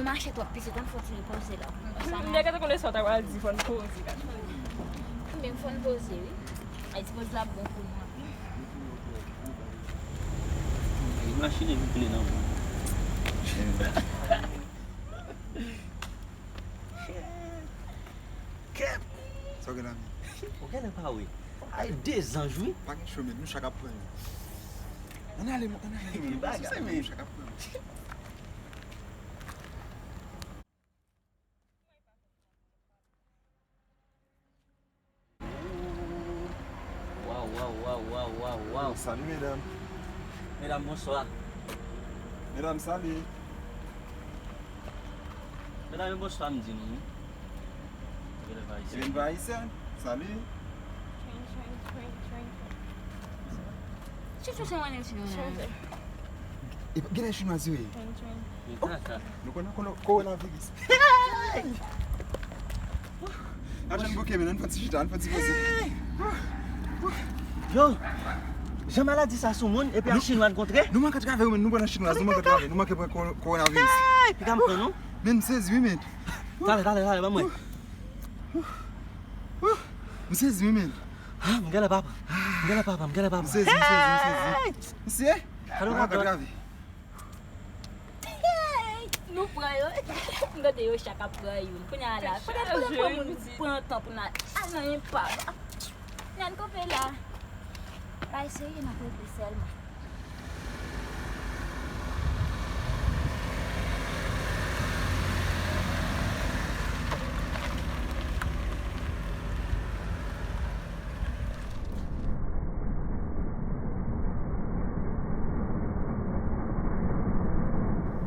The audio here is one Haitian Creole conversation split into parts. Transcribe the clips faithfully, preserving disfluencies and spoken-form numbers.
Mache twòp pitit, ann fè yon ti repoze la. M te gentan konnen sa w ta pral di, fò n poze, gade. Mwen menm fò n poze, wi. Ay, ti poz la bon pou nou anpil. Machin e boucle nan men. Kèt! Sa w gen la menm? Ou genlè pa wè. Ay, de zanj, wi. Pa gen cho, men nou chak ap pran youn. Ann ale, ann ale, men. Ki bagay? Nou chak ap pran youn. Waw, waw, waw, waw, waw, waw. Salut, medam. Medam, bonswa. Medam, salut. Medam, bonswa, m di nou, wi. Ou genlè pa ayisyen. Ou genlè pa ayisyen? Salut. Train, train, train, train, train. Chèche, chèche, mwen, chèche, mwen. Chèche. E, genlè chinwaz yo ye. Train, train. Oh, nou konnen kono-, kowonaviris. Hey! Ajan bouke, men, ann fè ti chita, ann fè ti poze. Hey! Yo, jan maladi sa sou moun, epi ak chinwa n kontre? Nou manke trave, men, nou pran nan chinwaz, nou manke trave, nou manke pran ko-, kowonaviris. Hey! Piga m pran, non? Men, m sezi, wi, men. Talè, talè, talè, ban mwen. M sezi, wi, men. Ah, m genlè papa. M genlè papa, m genlè papa. M sezi, m sezi, m sezi. Hey! Mesye, nou manke trave. Nou pran yo. M gade yo chak ap pran youn. Kounye a la, kote, kote pou moun pran tan pou n al, al nan yon pab? N al kanpe la. Bay serye, n ap rete sèlman.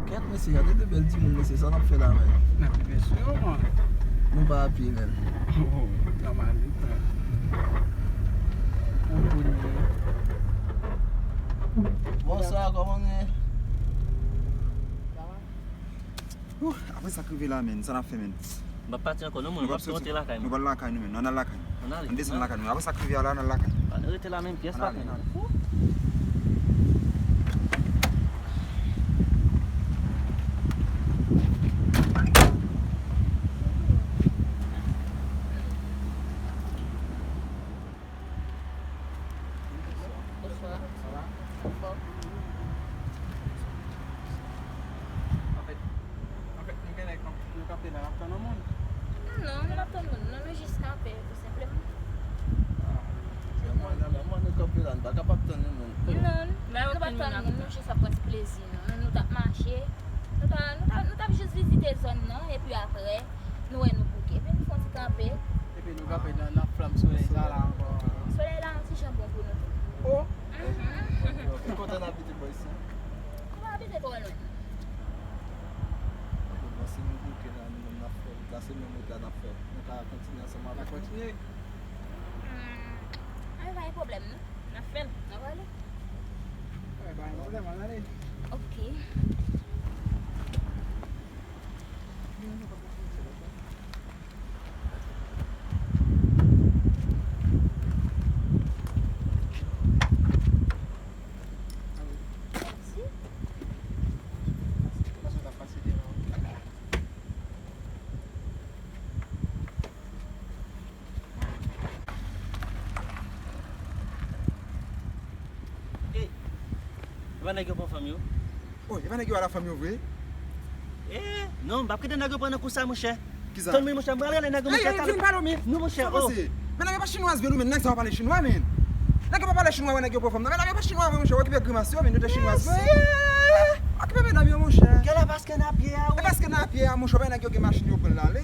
Kèt, mesye, gade de bèl timoun, mesye, sa n ap fè la menm? N ap rive sou yo, man. Nou pa a pye, menm. Oh, nòmal, li pran. Pou kounye. Bonswa, kòman nou ye? Ouh, apre sa k rive la, menm, sa n ap fè, menm? M p ap pati ankò non, mwen, m ap tou rantre lakay mwen. Nou pral lakay nou menm, nou ann al lakay nou. Ann ale. Ann desann lakay nou. Apre sa k rive a la, ann al lakay nou. Ann rete la menm pyès la. Ann ale, ann ale. Bonswa. Sa va? Anfèt, anfèt, nou genlè kanp-, nou kanpe la, n ap tann yon moun? Non, nou p ap tann moun, non, nou jis kanpe, tou senpleman. Ah, se mwen, mwen, nou kanpe la, nou pa kapab tann yon moun. Non, nou p ap tann moun, nou jis ap pran ti plezi nou. Nou, nou t ap mache, nou ta, nou ta, nou t ap jis vizite zòn nan, epi apre, nou wè nou bouke. Epi nou fè yon ti kanpe. Epi nou kanpe nan, nan flanm solèy sa la ankò. Solèy la yon ti jan bon pou nou tou. Oh! Mhm. Ou kontan n abite bò isi? Nou pa abite twò lwen. Bon, si nou bouke la, nou menm n ap fè wout la, se menm wout la n ap fè. Nou ka kontinye ansanm avèk. N ap kontinye. Hmm. Ay, pa gen pwoblèm, non. N ap fè l. N ap ale. Ay, pa gen pwoblèm, ann ale. Ok. Ey, e pa nèg yo pran fanm yo? Oh, e pa nèg yo al ak fanm yo vre? Eh, non, m p ap kite nèg yo pran nan kou sa, monchè. Kisa? Tann mwen, monchè, m pral rele nèg yo, monchè. Ey, vin pale, men. Non, monchè, oh. Sa pase? Men nèg yo pa chinwaz vre, nou, men nèg sa yo pale chinwa, men. Nèg yo pa pale chinwa, wè nèg yo pran fanm nan. Men nèg yo pa chinwa vre, monchè, okipe grimas yo, men nou te chinwaz vre. Mesye! Okipe medam yo, monchè. Gèlè paske n ap ye a, wi. E paske n ap ye a, monchè, wè nèg yo gen machin yo pran l ale.